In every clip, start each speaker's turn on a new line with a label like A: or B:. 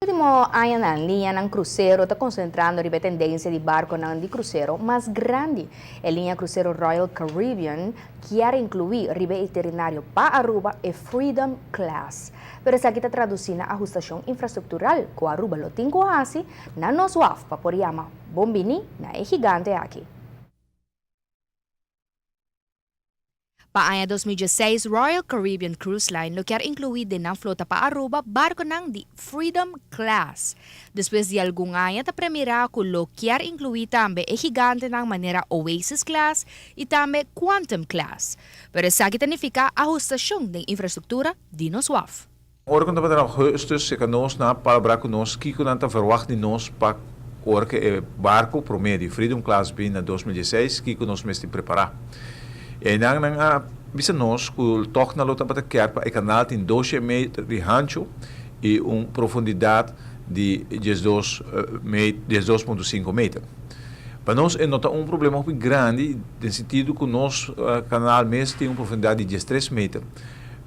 A: Ultimo añanan, liñanan krusero ta konsentrando riba e tendensia di barkonan di krusero mas grandi. E liña krusero Royal Caribbean kier inkluí riba e iterinario pa Aruba e Freedom Class. Pero esaki ta tradusí na ahustashon infrastruktural ku Aruba lo tin ku hasi na nos waf pa por yama bon bini na e gigante aki. Pa aña 2016 Royal Caribbean Cruise Line lo kier inkluí den nan flota pa Aruba barkonan di Freedom Class. Despues di algun aña ta premirá ku lo kier inkluí tambe e gigantenan manera Oasis Class i tambe Quantum Class. Pero esaki ta nifiká ahustashon den infrastruktura di nos waf.
B: Ora ku nan tabata na augustus seka nos nan a palabrá ku nos kiko nan ta verwagt di nos pa ora ku e barku promé di Freedom Class bin na 2016 kiko nos mester prepará. I einan nan a bisa nos ku tòg nan lo tabata kier pa e kanal tin doshe meter di hanchu i un profundidat di diesdos 12.5 meter. Pa nos e no ta un problema hopi grandi den sentido ku nos kanal mes tin un profundidat di diestres meter.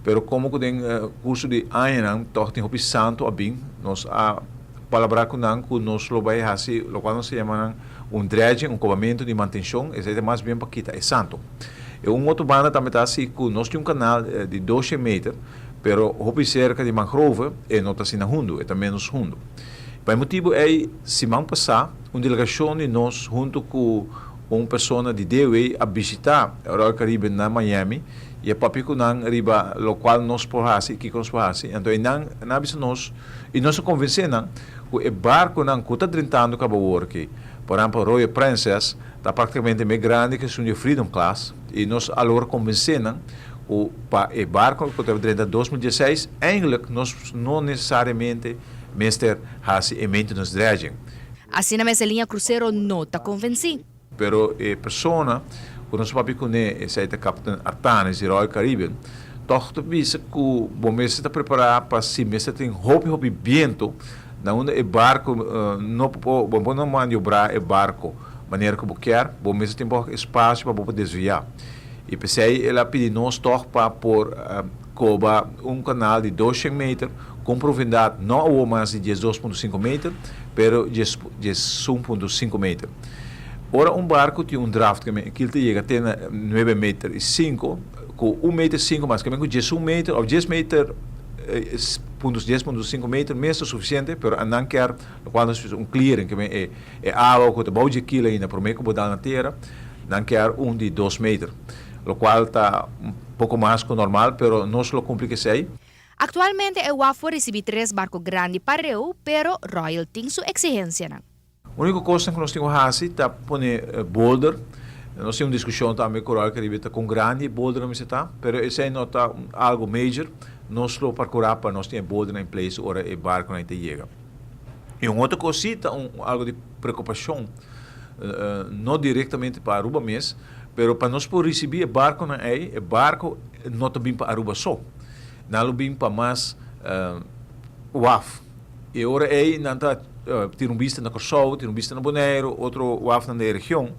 B: Pero komo ku den kurso di añanan tòg tin hopi santu a bin, nos a palabrá ku nan ku nos lo bai hasi lokual nos ta yama nan un dredging, un kobamentu di mantenshon, esei ta mas bien pa kita e santu. E un otro banda tambe ta hasi ku nos tin un kanal di doshe meter, pero hopi serka di mangrove e no ta asina hundu, e ta ménos hundu. Pa e motibu ei siman pasá un delegashon di nos huntu ku un persona di DOE a bishitá Royal Caribbean na Miami, I e papia ku nan riba lokual nos por hasi i kiko nos por hasi. Anto einan nan a bisa nos, i nos a konvensé nan, ku e barkunan ku ta drentando kaba awor aki, por ehèmpel Royal Princess, ta praktikamente mes grandi ku esun di e Freedom Class, i nos a logra konvensé nan ku pa e barkunan ku ta drenta 2016, eindelijk nos no nesesariamente mester hasi e maintenance dredging.
A: Asina mes e liña krusero no ta konvensí.
B: Pero e persona ku nos papia kuné, esei ta Captain Artanis di Royal Caribbean, tòg ta bisa ku bo mester ta prepará pa si mester tin hopi hopi bientu na unda e barko no por, bo no por maniobrá e barko manera ku bo kier, bo mester tin poko espasio pa bo por desviá. I p'esei el a pidi nos tòg pa por koba un kanal di 200 meter ku un profundidat no awor mas di 12.5 meter, pero 11.5 meter. Ora un barku tin un draft ke men kil ta yega te na nuebe meter i sinku, ku un meter sinku mas ke men ku diesun meter òf dies meter punto 10.5 meter mes ta sufisiente, pero anan kier lokual nos bisa un clearing ke men e e awa ku ta bou dje kil ainda promé ku bo dal na tera, nan kier un di dos meter, lokual ta un poko mas ku normal, pero nos lo kumpli ku esei.
A: Aktualmente e waf por risibí tres barku grandi pareu, pero Royal tin su eksigensianan.
B: Úniko kosnan ku nos tin ku hasi ta pone bolder. Nos tin un diskushon tambe ku Royal Caribbean ta kon grandi e boldernan mester ta, pero esei no ta algu major. Nos lo parkurá pa nos tin e boldernan in place ora e barkunan ta yega. I un otro kos si ta un algu di preokupashon, no direktamente pa Aruba mes, pero pa nos por risibí e barkunan ei, e barku no ta bin pa Aruba so. Nan lo bin pa mas waf. E ora ei nan ta tira un bista na Kòrsou, tira un bista na Boneiru, otro wafnan den e region.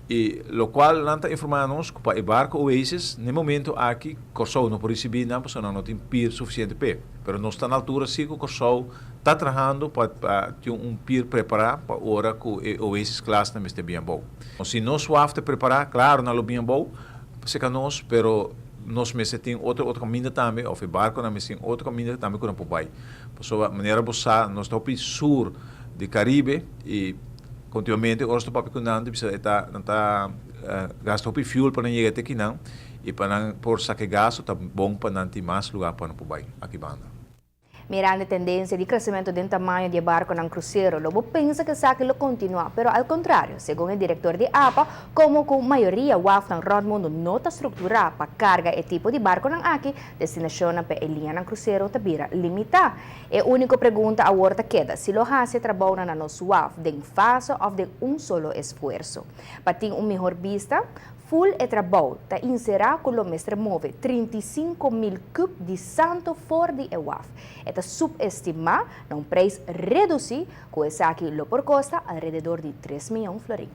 B: I lokual nan ta informá nos ku pa e barko Oasis na e momento aki Kòrsou no por risibí nan pasobra nan no tin pir sufisiente p'e. Pero nos ta na altura si ku Kòrsou ta trahando pa tin un pir prepará pa ora ku e Oasis klas nan mester bin abou. Si nos waf ta prepará, klaro nan lo bin abou serka nos, pero nos mester tin otro otro kaminda tambe òf e barkonan mester tin otro kaminda tambe ku nan por bai. Pasobra manera bo sa nos ta hopi sur di Caribe y continuamente ora nos ta papia cu nan ta bisa e ta nan ta gasta hopi fuel pa nan yega te kinan y pa nan por saca e gasto ta bon pa nan tin mas lugar pa nan por bay aki banda.
A: Mirando e tendencia di crecemento den tamaño di e barconan crucero, lo bo pensa cu esaki lo continua, pero al contrario, segun e director di apa, como cu mayoria wafnan rond mundo no ta structura pa carga e tipo di barconan aki, Destinashonnan pa e liñanan krusero ta bira limitá. E úniko pregunta awor ta keda si lo hasi e trabounan na nos waf den fase òf den un solo esfuerso. Pa tin un mihor bista, ful e trabou ta inserá ku lo mester move 35,000 kub di santo for di e waf. E ta subestimá na un preis redusí ku esaki lo por kosta alrededor di tres mion florin.